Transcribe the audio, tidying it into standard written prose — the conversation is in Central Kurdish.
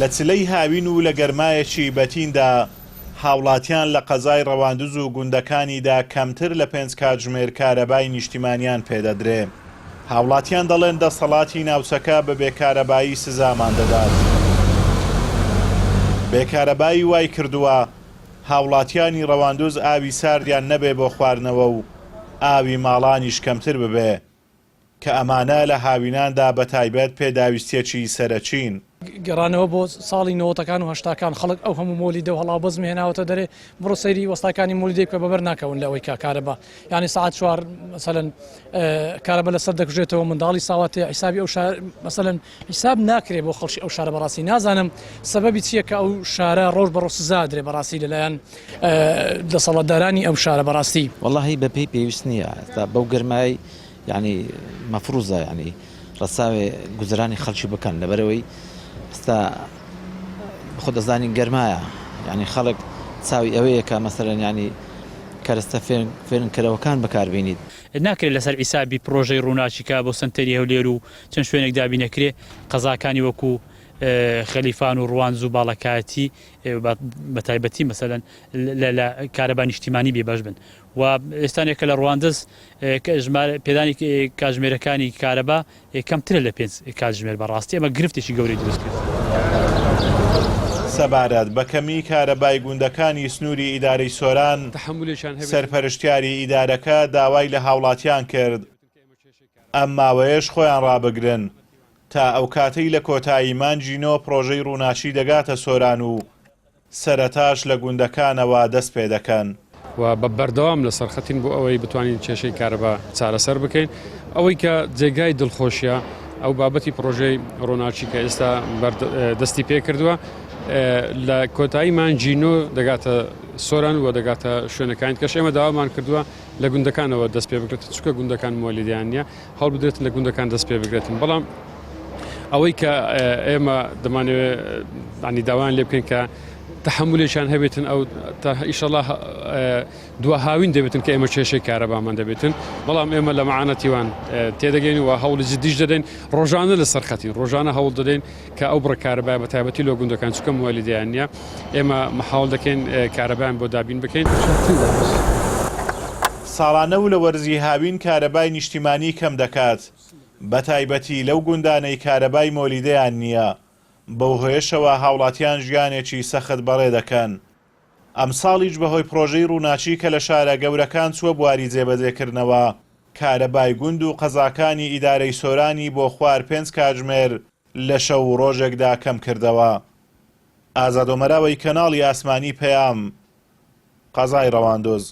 لە چلەی هاوین و لە گەرمایەکی بەتیندا هاوڵاتیان لە قەزای ڕەواندز و گوندەکانیدا کەمتر لە پێنج کاتژمێر کارەبای نیشتیمانیان پێدەدرێ. هاوڵاتیان دەڵێن دەسەڵاتی ناوچەکە بە بێ کارەبایی سزامان دەدات. بێ کارەبایی وای کردووە هاوڵاتیانی ڕەواندز ئاوی ساردیان نەبێ بۆ خواردنەوە و ئاوی ماڵانیش کەمتر ببێ. کە ئەمانە لە هاویناندا بەتایبەت پێداویستیەکی سەرەکین. گەڕانەوە بۆ ساڵی نەوەتەکان و هەشتاکان خەڵک ئەو هەموو مۆلیدە و هەڵاوبەزمی هێناوەتە دەرێ بڕۆ سەیری وەستاکانی مۆلیدەی بکە بەبەر ناکەون لە ئەوەی کە کارەبا یعنی سەعات چوار مەسەلەن کارەبا لەسەر دەکوژێتەوە منداڵی ساوا تێ حیسابی ئەو شار مەسەلەن حیساب ناکرێ بۆ خەڵکی ئەو شارە بەڕاستی نازانم سەبەبی چییە کە ئەو شارە ڕۆژ بە ڕۆژ سزا درێ بەڕاستی لەلایەن دەسەڵاتدارانی ئەو شارە بەڕاستی. وەڵاهی بەپێی پێویست نییە ئێستا بەو گەرمای یانی مەفروزە یانی ڕەچاوێ گوزەرانی خەڵکی بکەن لەبەرئەوەی ئێستا خۆ دەزانی گەرمایە یانی خەڵک چاوی ئەوەیە کە مەسەلەن یانی کەرەستە فێنککەرەوەکان بەکاربینیت. ناکرێت لەسەر عیسابی پرۆژەی ڕووناکی کە بۆ سەنتەری هەولێر و چەند شوێنێک دابینەکرێ قەزاکانی وەکو خەلیفان و ڕواندز و باڵەکایەتی بە تایبەتی مەسەلەن لە کارەبا نیشتیمانی بێبەش بن و ئێستانێک کە لە ڕواندز پێدانی کاتژمێرەکانی کارەبا کەمترە لە پێنج کاتژمێر بەڕاستی ئەمە گرفتێکی گەورەی دروست کرد. سەبارەت بە کەمیی کارەبای گوندەکانی سنووری ئیدارەی سۆران، سەرپەرشتیاری ئیدارەکە داوای لە هاوڵاتیان کرد ئەم ماوەیەش خۆیان ڕابگرن تا ئەوکاتەی لە کۆتایی مانگی نۆ پڕۆژەی ڕووناکی دەگاتە سۆران و سەرەتاش لە گوندەکانەوە دەست پێدەکەن. و بە بەردەوام لەسەر خەتین بۆ ئەوەی بتوانین کێشەی کارەبا چارەسەر بکەین. ئەوەی کە جێگای دڵخۆشیە ئەو بابەتی پڕۆژەی ڕۆناکی کە ئێستا دەستی پێکردووە لە کۆتایی مانگی نۆ دەگاتە سۆران و دەگاتە شوێنەکانی کەش ئێمە داوامان کردووە لە گوندەکانەوە دەست پێ بکرێت چونکە گوندەکان مۆلیدیان نییە هەڵبدرێت لە گوندەکان دەست پێ بگرێتن بەڵام ئەوەی کە ئێمە دەمانەوێت ینی داوایان لێ بکەین کە تحملێکیان هەبێتن ئەو تا ئیشەڵا دوا هاوین دەبێتن کە ئێمە کێشەی کارەبامان دەبێتن بەڵام ئێمە لە معانەتیوان تێدەگەین و هەوڵی جدیش دەدەین ڕۆژانە لەسەر خەتین ڕۆژانە هەوڵ دەدەین کە ئەو بڕە کارەبای بە تایبەتی لۆ گوندەکان چکە موەلیدیان نییە ئێمە محاول دەکەین کارەبایان بۆ دابین بکەین. ساڵانە و لە وەرزی هاوین کارەبای نیشتیمانی کەم دەکات، بەتایبەتی لەو گوندانەی کارەبای مۆلیدەیان نییە، بەو هۆیەشەوە هاوڵاتیان ژیانێکی سەخت بەڕێ دەکەن. ئەمساڵیش بەهۆی پڕۆژەی ڕووناکی کە لە شارە گەورەکان چووە بواری جێبەجێکردنەوە، کارەبای گوند و قەزاکانی ئیدارەی سۆرانی بۆ خوار پێنج کاتژمێر لە شەو و ڕۆژێکدا کەمکردەوە. ئازاد ئۆمەراوەی کەناڵی ئاسمانی پەیام، قەزای ڕەواندوز.